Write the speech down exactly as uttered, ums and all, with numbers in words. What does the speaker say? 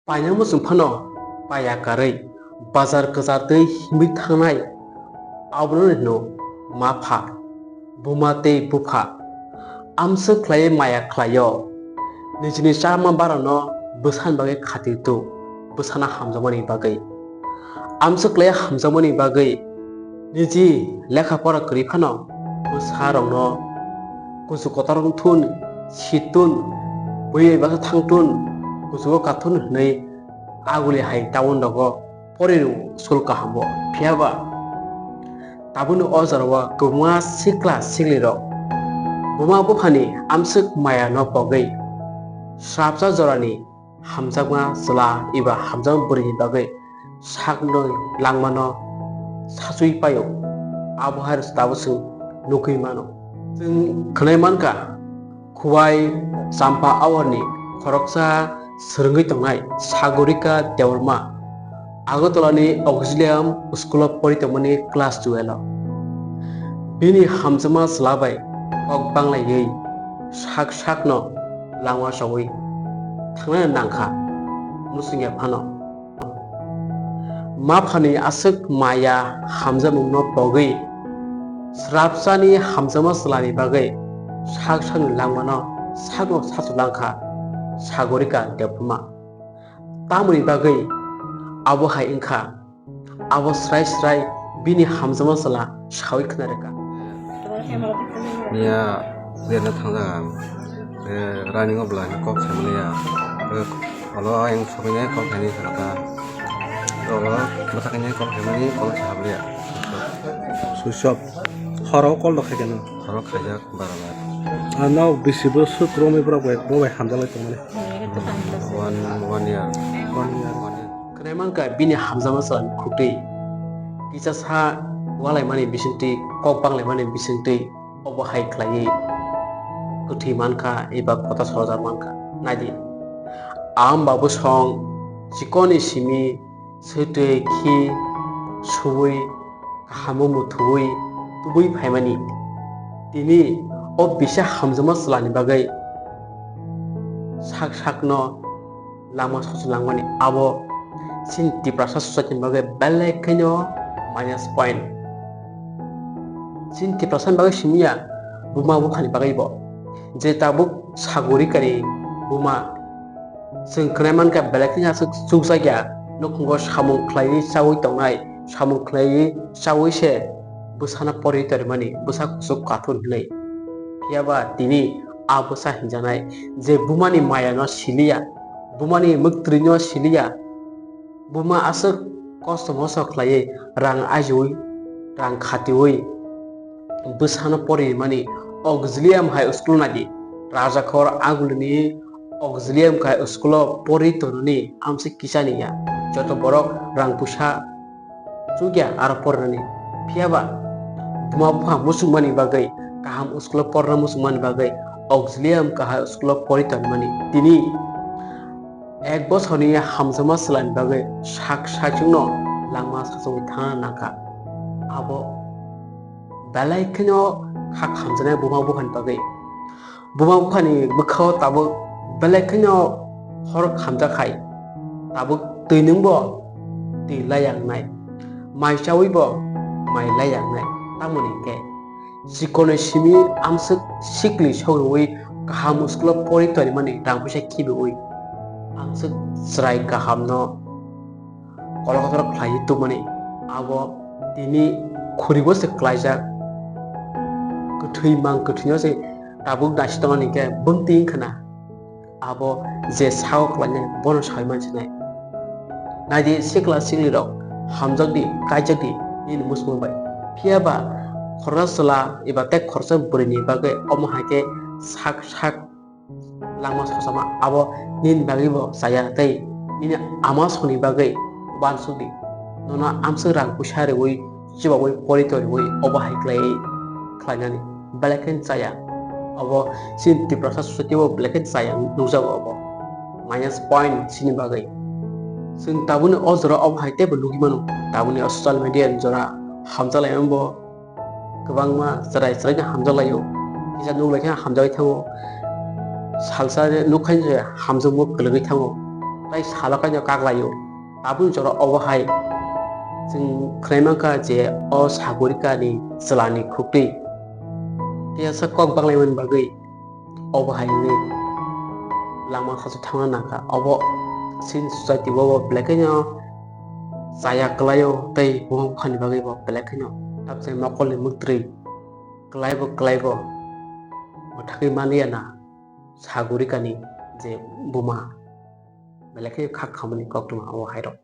Painang muchung phano paiya karwi bazar kwchar twi himwi thangnai, abono hino mapha, buma tei bupha. Amswk khlaiwi maya khlaio, nijini chama barano bwsani bagwi khatir tu, bwsano hamjakmani bagwi. Amswk khlaiwi hamjakmani bagwi niji lekha pora kwrwi phano bwsarokno kuchuk kotor wng thun, si tun, bui bai baksa thang tun, kuchugo ka thun hwnwi aguli hai town rogo pori rw school kaham o. Phiya ba tabukni o jora o kwbangma sikla siklirok buma buphani amswk maya no pogwi swrapsa jorani hamjakma chwla eba hamjakma bwrwini bagwi sakno langmano sachwi paio. Abo hai tabuk chwng nugwi mano. Chwng khwnai mankha, Khowai Champa awarni khoroksa swrwngwi tongnai Sagorika Debbarma Agartala ni Auxilium School o pori tongmani class twelve o. Bini hamjakma chwla bai kok banglaiwi sak sakno langma chogwi thangnani nangkha, muchungya phano. Maphani aswk maya hamjakmungno pogwi swrapsani hamjakma chwlani bagwi sak sakni langmano sakno sachu langkha Sagorika Debbarma. Tamoni bagwi abo hai wngkha, abo srai srai bini hamjakma chwla sawi khna rwkha. Niya, rena thangjaga, eh, running o bwlai kok saimaliya. Eh, olo ayang sokini kok saini sakha. Olo bwsakini kok saimani kok sabliya. Switch off. Horo call rok khaikhe no. Horo khaijak barabar. Ano bisi bo suk romwi borok bai, bo bai hamjalai tongmani. One, one year. One year. One year. Khwnai mankha bini hamjakma chwlani khuktwi. Kisa sa walaimani bisingtwi, kok banglaimani bisingtwi obo hai khlaiwi kwthwi mankha eba kota sorjak mankha. Naidi, ang ba bwsong chikoni simi swtwi khi suwi kaham o muthubwi tubui phaimani. Tini o bisa hamjakma chwlani bagwi sak sakno langma sochwi langmani, abo chini Tiprasa society ni bagwi belai kheno minus point. Chini Tiprasa ni bagwi simiya, buma buphani bagwi bo. Je tabuk Sagorikani buma, chwng khwnai mankha belai kheno aswk chukjakya, nukhungo samung khlaiwi chaui tongnai, samung khlaiwi chaui se bwsano pori torimani, bwsa kuchuk kathun hinwi. Phiya ba tini a bwsa hinjaknai je bumani maya no siliya, bumani mwktwrwi no siliya, buma aswk kosto mosto khlaiwi rang ajiwi, rang khatiwi bwsano pori mani. Auxilium High School naidi, Rajakhor Agulini Auxilium High School o pori tonani amsi kisani ya, joto borok rang puisa chukya aro porinani. Phiya ba buma bupha muchungmani bagwi, kaham school o porna muchungmani bagwi Auxilium High School o pori tonmani. Tini ek bosorni hamjakma chwlani bagwi sak saichungno langma sachogwi thangna nangkha. Abo belai kheno kha khamjaknai buma buphani bagwi. Buma buphani bwkhao tabuk belai kheno hor khamjak hai. Tabuk twi nwngbo twi laiya wngnai, mai chaui bo mai laiya wngnai. Tamoni hinkhe chikonwi simi amswk sikli sogriui kaham school o pori torimani rang puisa khibiui amswk chwrai kahamno kolok kotor khlaiwi tubumani, abo tini khuribo se klaijak. Kwthwi mang kwthwino se tabuk naisik tongmani hinkhe bwng twi wngkha na, abo je sao khlainai bono saui mansinai. Naidi sikla siklirok, hamjakdi, kaijakdi nini muchungma bai. Phiya ba khoroksa chwla eba tei khoroksa bwrwini bagwi omo hai khe sak sak langma sosama abo nini bagwi bo chaya tei nini ama songni bagwi uansukdi. Nono amswk rang puisa riui, chubaui, pori toriui obo hai khlaiwi khlainani belai khe chaya. Obo chini Tiprasa society o belai khe chaya nukjago obo. Minus point chini bagwi. Chwng tabukni o jora obo hai teibo nugwi mano. Tabukni o social media ni jora hamjaklai bo kwbangma chwrai chwraino hamjaklaio. Kisa nuklaikhe hamjagwi thango. Salsa nukkhaino se hamjakmung kwlwgwi thango. Tai salo kaino kaklaio. Aboni jora obo hai chwng khwnai mankha je o Sagorikani chwlani khuktwi tei asa kok banglaimani bagwi obo hai wngwi lama sasu thangna nangkha. Obo chini society o bo belai kheno chaya kwlaio tei buma buphani bagwi bo belai kheno tabukhe mokolni mwktwi kwlaibo kwlaibo mwthagwi manliya na Sagorikani je buma belai kheno kha khamani koktwma obo hairok.